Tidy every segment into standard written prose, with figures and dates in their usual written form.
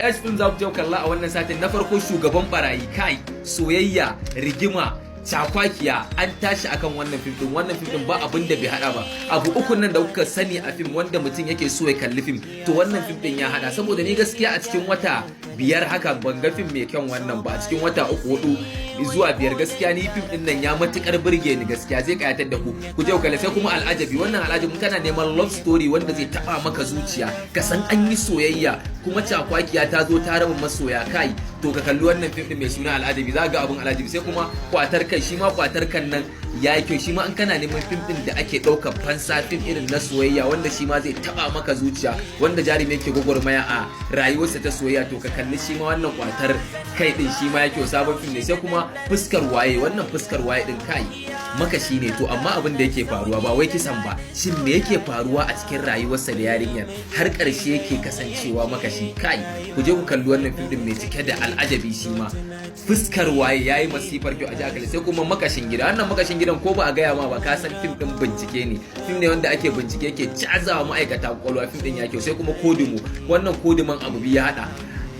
S Film za ku je kalla a wannan satin. Na farko, Shugaban Barayi. Kai, soyayya, rigima, cakwakiya, an tashi akan wannan fim din. Wannan fim din ba abin da bai hada ba. Abu uku nan da kuka sani a fim wanda mutum yake so ya kalli fim, to wannan fim din ya hada. Saboda ni gaskiya a cikin wata 5 haka ban ga fim mai kyan wannan ba. A cikin wata 3, 4 zuwa 5, gaskiya ni fim din nan ya matukar burge ni. Gaskiya zai kayatar da ku, ku je ku kalle. Sai kuma Al'ajabi. Wannan Al'ajabi, kana neman love story wanda zai taba maka zuciya, ka san an yi soyayya kuma cakwakiya ta zo ta raba masoya kai, to ka kalli wannan fim din mai suna Al'ajabi, za ga abun al'ajabi. Sai kuma Kwatar Kai. Shi ma Kwatar Kan nan ya yi kyau. Shi ma an kana neman fim din da ake ɗaukar fansa, fim irin na soyayya wanda shi ma zai taba maka zuciya, wanda jarumi yake gwagwarmaya a rayuwarsa ta soyayya, to ka kalli shi ma wannan Kwatar Kai din, shi ma ya kyau, sabon fim ne. Sai kuma Fuskar Waye. Wannan Fuskar Waye din, kai, makashi ne. To amma abin da yake faruwa ba wai kisan ba, shin me yake faruwa a cikin rayuwarsa da yarinyar har ƙarshe yake kasancewa makashi? Kai, ku je ku kalli wannan fim din mai cike da al'ajabi. Shi ma Fuskar Waye yayi masifar kyau, a ji akali. Sai kuma Makashin Gida. Wannan Makashin Gidan, ko ba a gaya ma ba ka san fim din bincike ne, fim ne wanda ake bincike, ke cazawa ma'aikata kwakwalwa. Fim din ya kyau. Sai kuma Kodumo. Wannan Koduman abu biyu ya hada: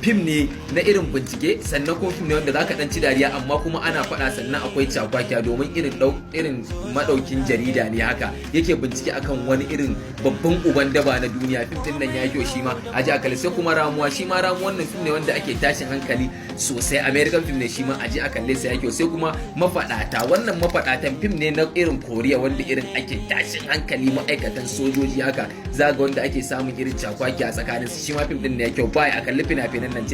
fim ne na irin bincike, sannan kuma fim ne wanda zaka dan ci dariya, amma kuma ana faɗa, sannan akwai cakwakiya, domin irin dau irin madaukin jarida ne haka yake bincike akan wani irin babban uban daba na duniya. Fim din nan ya kyau, shi ma a ji akali. Sai kuma Ramuwa. Shi ma Ramuwan nan fim ne wanda ake tashin hankali sosai, American film ne, shi ma a ji a kalle sa, ya kyau. Sai kuma Mafaɗata. Wannan Mafaɗatan fim ne na irin Koriya wanda irin ake tashin hankali, ma'aikatan sojoji haka, zaga wanda ake samun irin cakwaki a tsakanin su. Shi ma fim din ne ya kyau. Bai a kalli fina-finan nan.